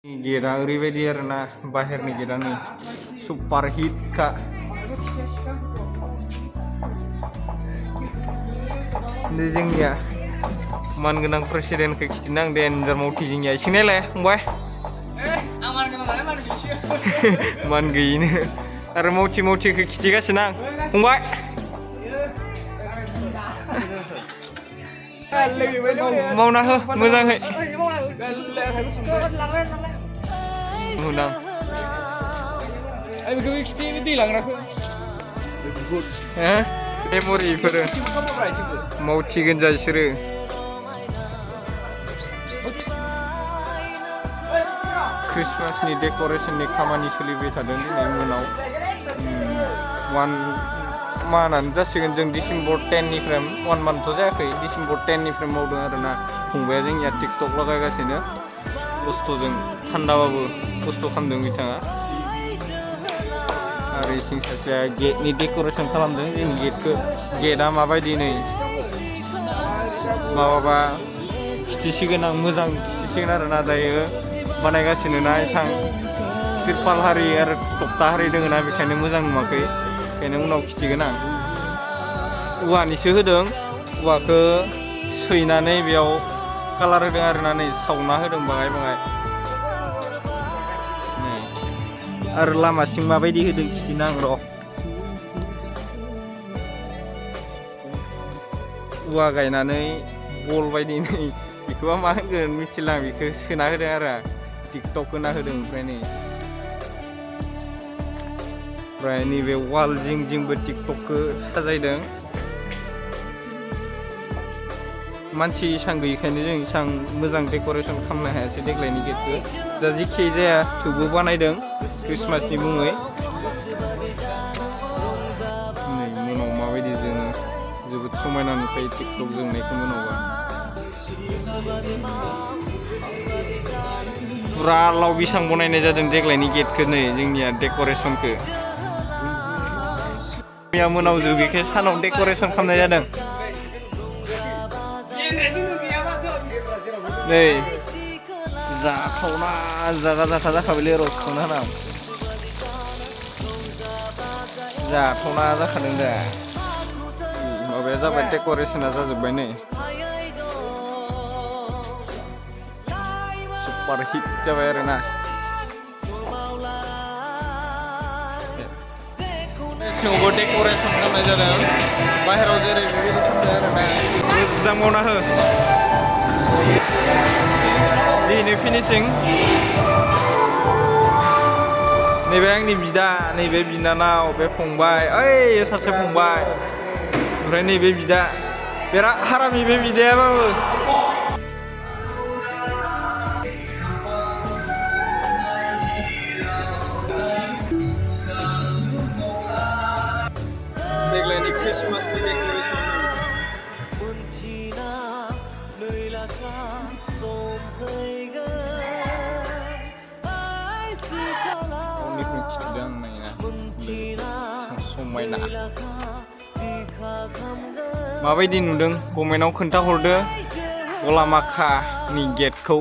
गेटआ ओरैबायदि आरोना बाहेरनि गेटआ नै सुपार हिट खा जोंनिया मानगोनां प्रेसिडेन्टखौ खिथिनो आं देन्जार मावथि जोंनिया इसे नायलाय फंबाय मान गैयिनो आरो मावथिखौ खिथिगासिनो आं फंबाय मावना हो मोजाङै हुनां मेम'रि इफोरो मावथिगोन जा इसोरो क्रिसमासनि डेक'रेसननि खामानि सोलिबाय थादों दिनै मोनाव मानानो जासिगोन जों डिसेम्बर 10निफ्राय 1 मान्थथ' जायाखै डिसेम्बर 10निफ्राय मावदों आरोना फंबाया जोंनिया टिकटक लागायगासिनो खस्थ'जों थान्दाबाबो खस्थ' खालामदों बिथाङा आरो इथिं सासेया गेटनि डेक'रेसन खालामदों जोंनि गेटआ माबायदि नै माबाबा खिथिसिगोन आं मोजां खिथिसिगोन आरोना दायो बानायगासिनो ना एसां तिरपाल हारि आरो तक्ता हारि दोङो ना बेखायनो मोजां नुवाखै बेखायनो उनाव खिथिगोन आं औवानिसो होदों औवाखौ सैनानै बेयाव कालार होदों आरोना नै सावना होदों बाङाय आरो लामासिं माबायदि होदों खिथिनो आं र' औवा गायनानै बल बायदि नै बेखौबा मा होनगोन मिथिला आं बेखौ सोना होदों आरो टिकटक होना होदों ओमफ्राय नैबे वाल जिंबो टिकटकखौ साजायदों मानसि इसां गैयिखायनो जों इसां मोजां डेक'रेसन खालामनो हायासै देग्लायनि गेटखौ जा जिखि जाया थेवबो बानायदों क्रिसमासनि मुङै नै मोनाव माबायदि जोङो जोबोद समायना नुखायो टिकटक जोंनायखौ मोनावबा फुरा लाव बिसां बनायनाय जादों देग्लायनि गेटखौ नै जोंनिया डेक'रेसनखौ मैया मोनाव जोबैखाय सानाव डेक'रेसन खालामनाय जादों नै जाथावना जागा जाखाबायलै रसखौनो होनां जाथावना जाखादों दा माबाया जाबाय डेक'रेसना जाजोब्बाय नै सुपार हिट जाबाय आरोना सिङावबो डेक'रेसन खालामनाय जादों बाहेराव जेरै बेबायदि खालामदों आरोना मोजां मावना हो दिनै फिनिशिं नैबे आंनि बिदा नैबे बिनानाव बे फंबाय ओइ सासे फंबाय ओमफ्राय नैबे बिदा बिराद हारामि बे बिदायाबाबो देग्लायनि क्रिसमासनि डेक'रेसन खिथिदों आं नायना समायना माबायदि नुदों कमेन्टआव खोन्थाहरदो गलामाखानि गेटखौ